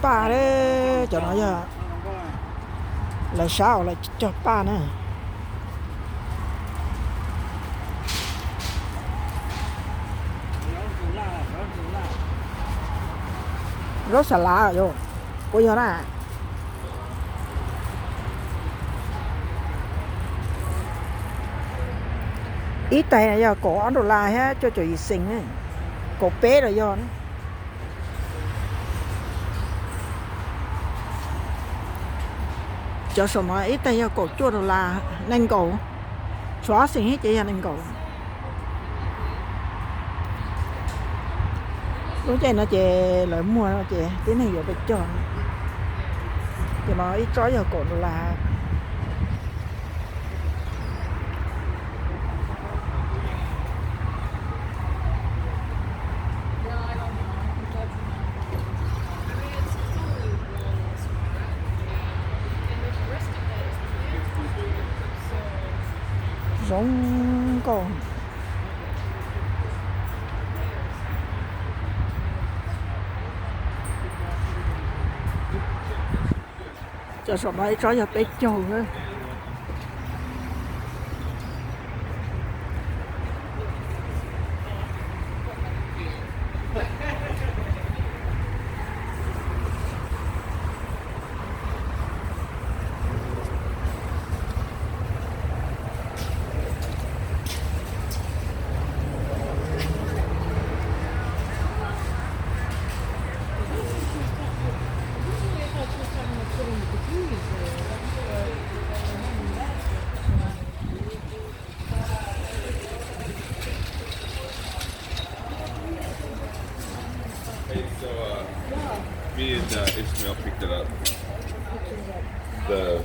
paj, cov no yog lawv sab uas lawv cog paj na. Zaub xas lav yog, puas yog na? Ib tais yog kaum ob dollar thiab cuaj caum yim xees, kaum peb los yog. Cov saum no ib tais yog kaum cuaj dollar, nees nkaum, tshuav ob xees thiab ces yog nees nkaum. Lub caij no ces lawv muag no ces tib neeg yuav pes cog. Cov no ib tsob yog kaum dollar. Zoo nkauj. Cov saum no ib tsob yog peb caug. Hey, so, uh, me and, uh, Ishmael picked it up. The,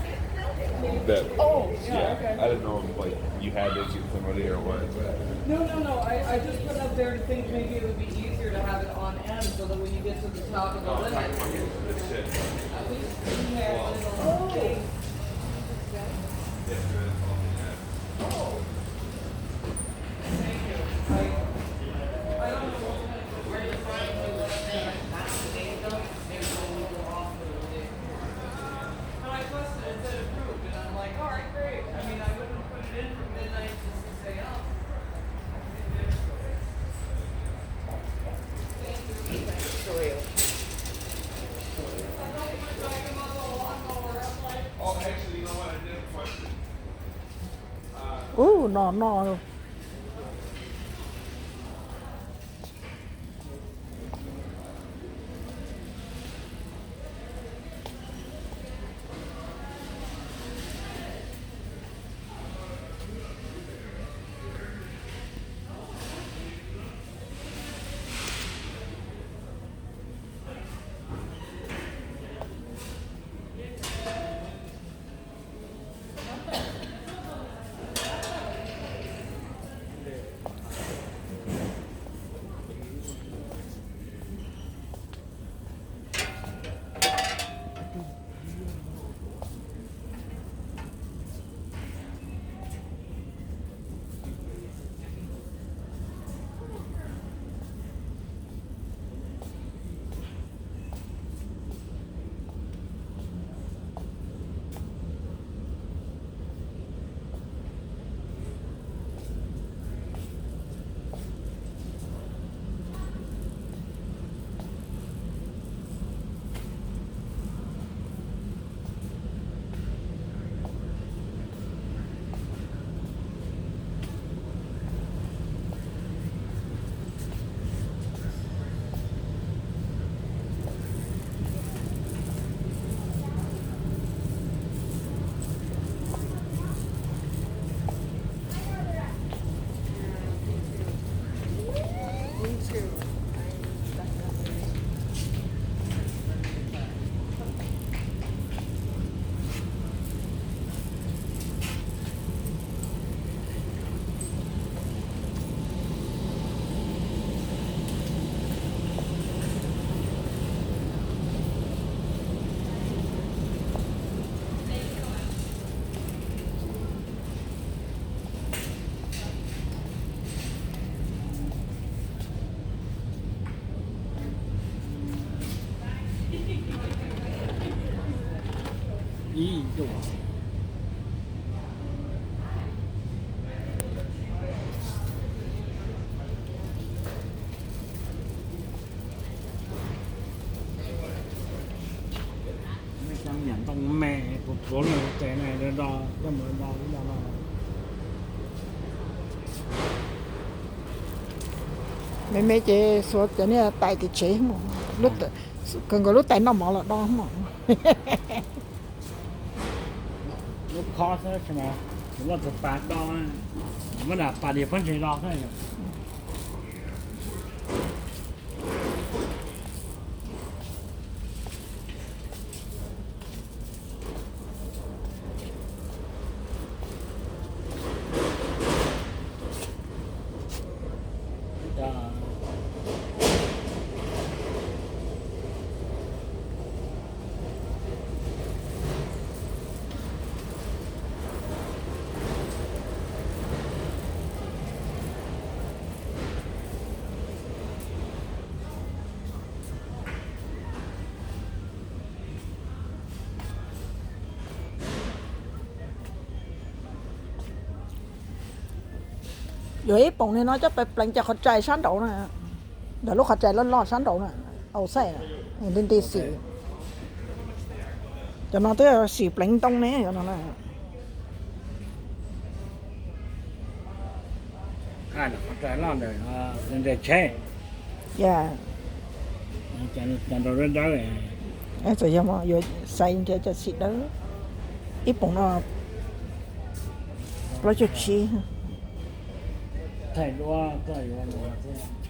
that, oh, yeah, yeah, okay. I didn't know if, like, you had to get some ready or what, but no, no, no. I, I just put it up there to think maybe it would be easier to have it on end so that when you get to the top of the list, at least you have a little thing. Ub, no no. Ntoo me, pluav pluav no ces no do, coj mus do ib yam no. Me me ces xuas cov niag tais tim tsev, kawg nkaus lub tais noj mov los do mog. Lub khob xwb, tsis muaj tus pas do, muab nram pas diav pob ntseg do xwb. Yuav ib poom li no coj pais pleev cov qhov rais sab nraud na, ntawm lub qhov rais loj loj sab nraud na, au xaij, nti nti xim. Cov no twb xim pleev ntoo ne, cov no na. Qhov rais loj ntawm tsheb. Cov nraud dawb dawb. Txawm yog yuav xaiv nrhiav cov xim dawb, ib poom no plaub caug tsib. Thaij duab koj yuav mus thiab.